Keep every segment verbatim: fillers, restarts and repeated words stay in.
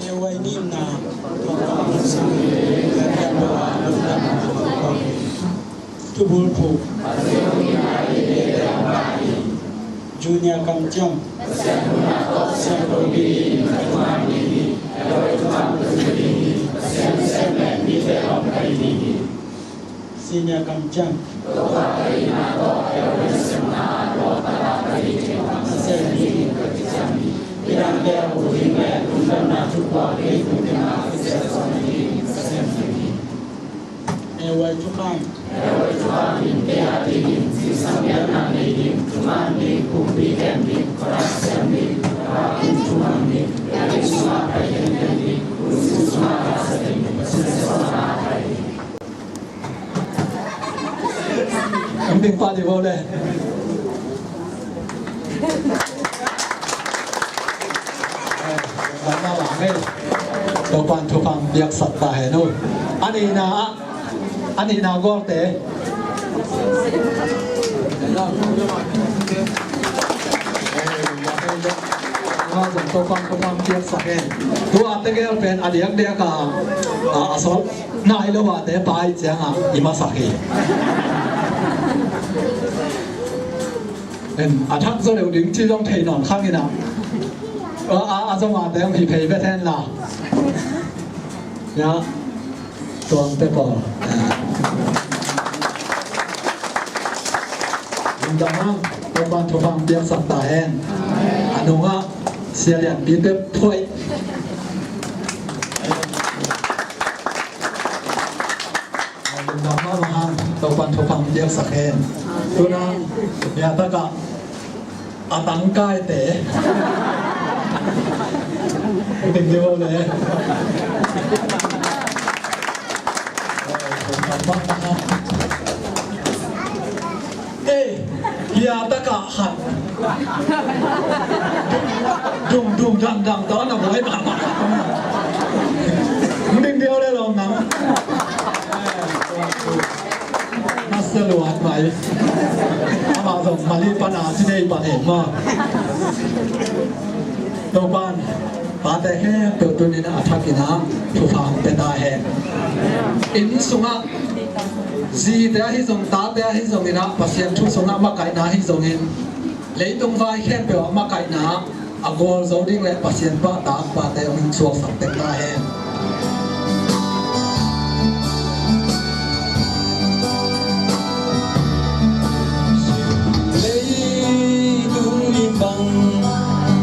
Huai ni in na, Topa Pasian in, Thubulphuh. Junior kamciam. Senior kamciam. Huai thukham. Hong ding pah dih vo le. Lamna lang ei. Topa'n thupha piaksak ta hen uh. A nihna ah, a nihna gualte. Topa'n thupha piaksak hen. Tua tegel pen a diakdiak a, a, a sawt nai lo a te pai ciangah i masak hi. En, a thak zaw deuh ding ci zong thei nawn khang in a. A, a, a zong a te hi phei vet hen la. Ya. Tuang te pawl. Lungdam hang, Topa'n thupha piaksak ta hen. A nungah Sia Lianpi Pep Phoih. Lungdam mahmah hang, Topa'n thupha piaksak hen. Tuna, ya taka, a tangkaite. Ding deuh le. Lungdam mahmah hang. Ei, hia taka khat. Dung dung dang dang tawh na buai mahmah. Ding deuh le lawm nang. Nasa luat mai. Amah zong Mali pana si nei pan hen maw. Topa'n pate khempeuh tuni-in a thakin a thupha hong pia ta hen. Inn sungah zite ahi zong, tate ahi zongin a, Pasian thu sungah makaihna ahi zongin, leitung vai khempeuh ah makaihna a gualzo ding le Pasian pahtak pate hong suaksak tek ta hen. Leitung lim bang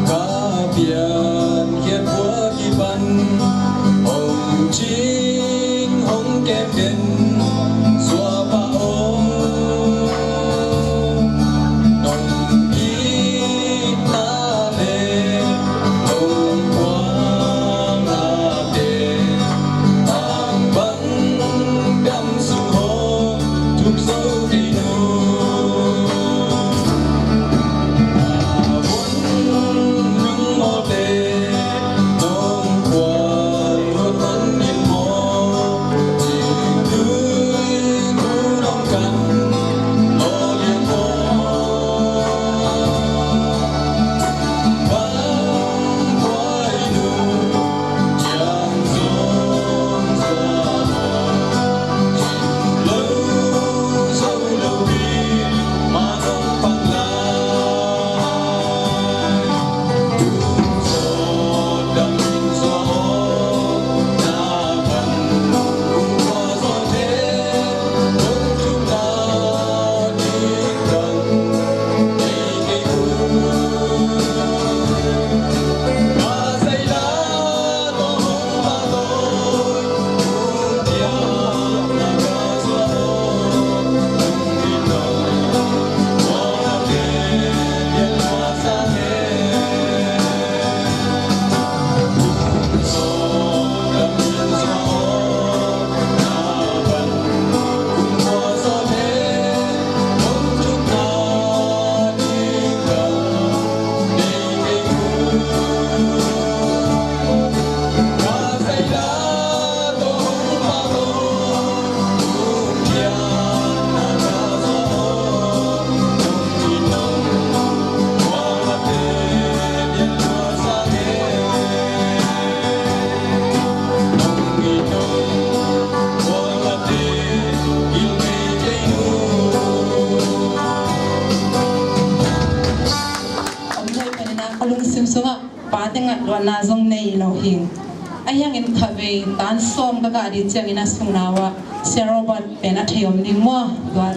ka piankhiat khua kipan, hong cing hong kem den suah pah aw. Nong itna le nong puangnate Pate ngaihluatna zong nei lo hi. Ahi hangin khavei tan sawm ka gah ding ciangin a sungna uah Sia Robert pen a thei om ding maw? Tua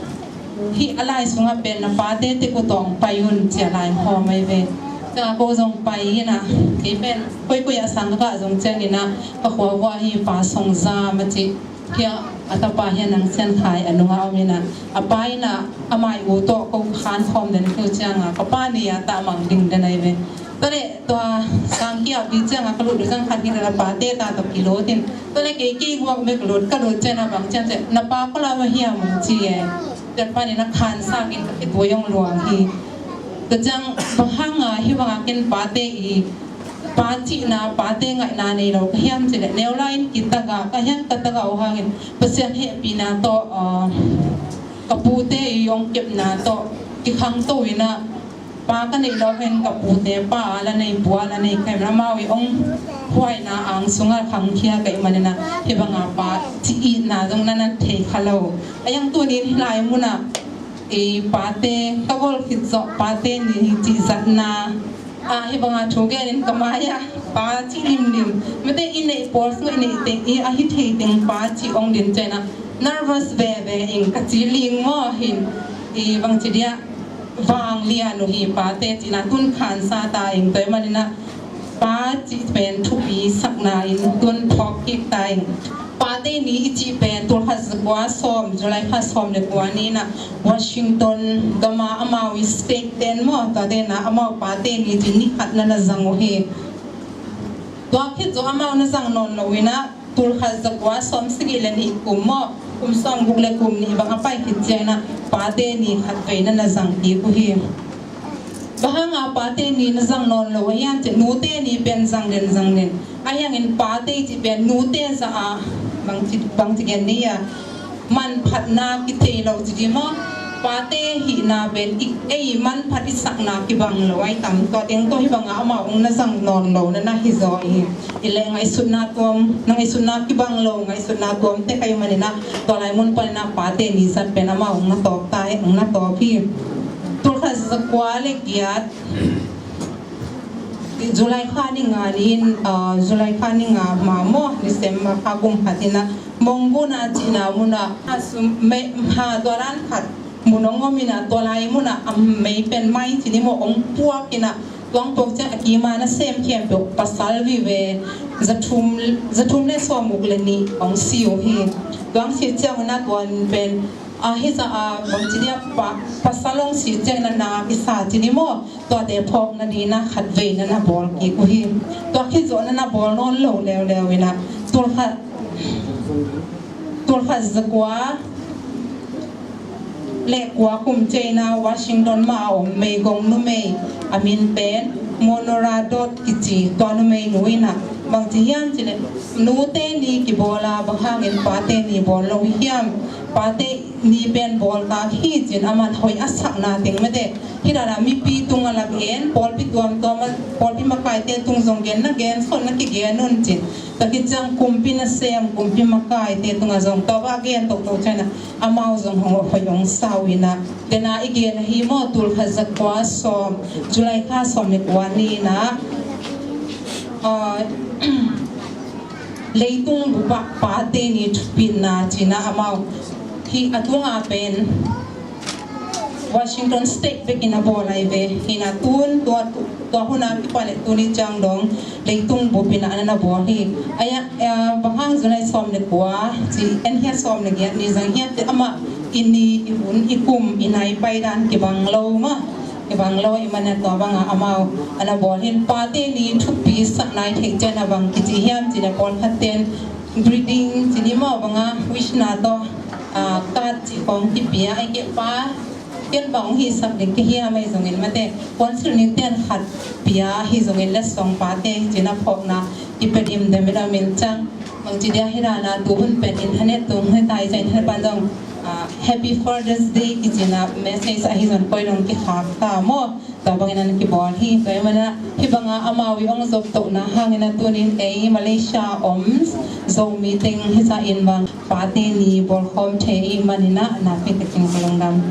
hih a lai sungah pen na pate tek uh tawh pai un ci-a lai hawm ahi ve. Tua ko zong pai in a, kei pen koikoi ah sang ka gah zong ciangin a, ka khua uah hi Pa Song Za ma ci. Hia a tapa hia Nang Sian Khai a nungah om in a, a pa in a, amah i u tawh ko khan khawm den keu ciang a, ka pa ni a tah mang ding den ahi ve. Tua leh tua sang kiap ding ciang a ka lut ding ciang khat hi la, pate ta tawh kilut in. Tua leh kei kiguak bek lut, ka lut ciang a bang ciang ciang, na pa koi lam ah hiam ci e. Tua pa ni na khansak in ka khitui hong luang hi. Tua ciang bang hang a hih bang a ken pate i pa cihna, pate ngaihna nei lo ka hiam cih leh, neu lai in kitagah, ka hian ka tagah uh hangin Pasian hehpihna tawh, ah, ka pute i hong kepna tawh kikhangto in a, pa ka neih loh hen ka pute pa a la nei, pu a la nei ka hih man amau i hong huaina ang sungah khangkhia ka hih manin a, hih bang a pa cih itna zong na na thei kha lo. Ahi hang tuni in hih lai munah i pate ka gol khit zawh pate ni cih zatna, ah, hih bang a thu gen in ka mai ah pa cih limlim. Mate i neih pawl sungah i neih teng, i a hi thei teng pa cih hong din ciang a, nervous veve ing, ka ci ling maw hin. I bang ci dia, vang lian uh hi pate cihna, tun khansa ta ing, tua hih manin a pa cih pen thupi sakna in tun phawk kik ta ing. Pate ni i cih pen tul khat za kua sawm, July kha sawm le kua ni in a Washington gam a amau i state ten maw, tua ten a amau pate ni cih ni khat na na zang uh hi. Tua khit zawh amau na zang nawn lo in a, tul khat za kua sawm sagih le nih kum maw, kum sawm guk le kum nih bang a pai khit ciangin a pate ni khat vei na na zang kik uh hi. Bang hang a pate ni na zang nawn lo hiam cih, nute ni pen zang den zang den. Ahi hangin pate cih pen nute zah a bang ci, bang ci gen ni a, manphatna kithei lo ci di maw? Pate hihna pen i, ei manphat i sakna kibang lo ai tam. Tua teng tawh hih bang a amau hong na zang nawn lo na na hi zaw hi. I leh ngaihsutna tuam, na ngaihsutna kibang lo, ngaihsutna tuam tek ahih manin a, tua lai mun panin a pate ni zat pen amau hong na tawp ta, hong na tawp hi. Tul khat za kua le giat, July kha ni nga ni in, ah, July kha ni nga ma maw, December kha kum khat in a, Mongun a cihna mun ah, ha sum, mei, ha tua dan khat mun hong om in a, tua lai mun ah, a mei pen mai ci ni maw, hong puak in a, tua hong puak ciang a kim a na sem khempeuh pasal vive za thum, za thum le sawm guk le nih hong si uh hi. Tua hong si ciang un a, tua pen, a, hi za a, bang ci ni a, pa, pasal hong si ciang in a na kisa ci ni maw, tuate phawk na ding in a khat vei na na bawl kik uh hi. Tua khit zawh na na bawl nawn lo leuleu in a, tul khat, tul khat za kua le kua kum ciang in a Washington mah a om meigong numei, a min pen Monora Dot kici, tua numei nu in a bang ci hiam cih leh, nute ni kibawl a, bang hangin pate ni bawl lo hiam, pate ni pen bawl ta hi ci-in aman hoih a sakna teng mate, hih dan a mipi tungah la gen, pawlpi tuamtuam a, pawlpi makaite tung zong gen na gen, sawn na kigen un ci-in. Tua khit ciang kumpi nasem, kumpi makaite tungah zong tua va gen toktok ciang in a, amau zong hong hoih hong sa uh in a. Tua na i gen ahi maw, tul khat za kua sawm, July kha sawm le kua ni in a, ah, leitung bup ah pate ni thupitna ci-in a, amau hih a tungah pen Washington State bek in a bawl ahi ve. Hi in a, tun tua, tua hun a kipan le tuni ciang dong leitung bup in a na na bawl hi. Ahi a, eh, bang hang July sawm le kua ci, en hia sawm le giat ni zang hiam cih leh, amah i ni, i hun, i kum, i nai pai dan kibang lo mah. Kibang lo ahih manin a, tua bang a amau a na bawl hi in. Pate ni thupi sakna i theih ciang a bang kici hiam cih leh, pawlkhat ten greeting ci ni maw, bang a wish na tawh, ah, card cih khawng kipia, ei kei pa, ken bang hong hihsak ding ka hiam ahi zongin mate, puansilh ni ten khat pia ahi zongin, letsong pate ci-in a phawkna kipia dimdem in a om in ciang. Bang ci dia, hih dan a tu hun pen internet tung hi ta hi ciang, internet pan zong, ah, Happy Father's Day kici-in a message ahi zong koi dong kikhak ta maw. Tua bangin a na kibawl hi. Tua ahih manin a, hih bang a amau i hong zoptohna hangin a, tuni in ei Malaysia om Zomi teng hi sa in bang pate ni bawl khawm thei ahih manin a, nakpi takin ka lungdam.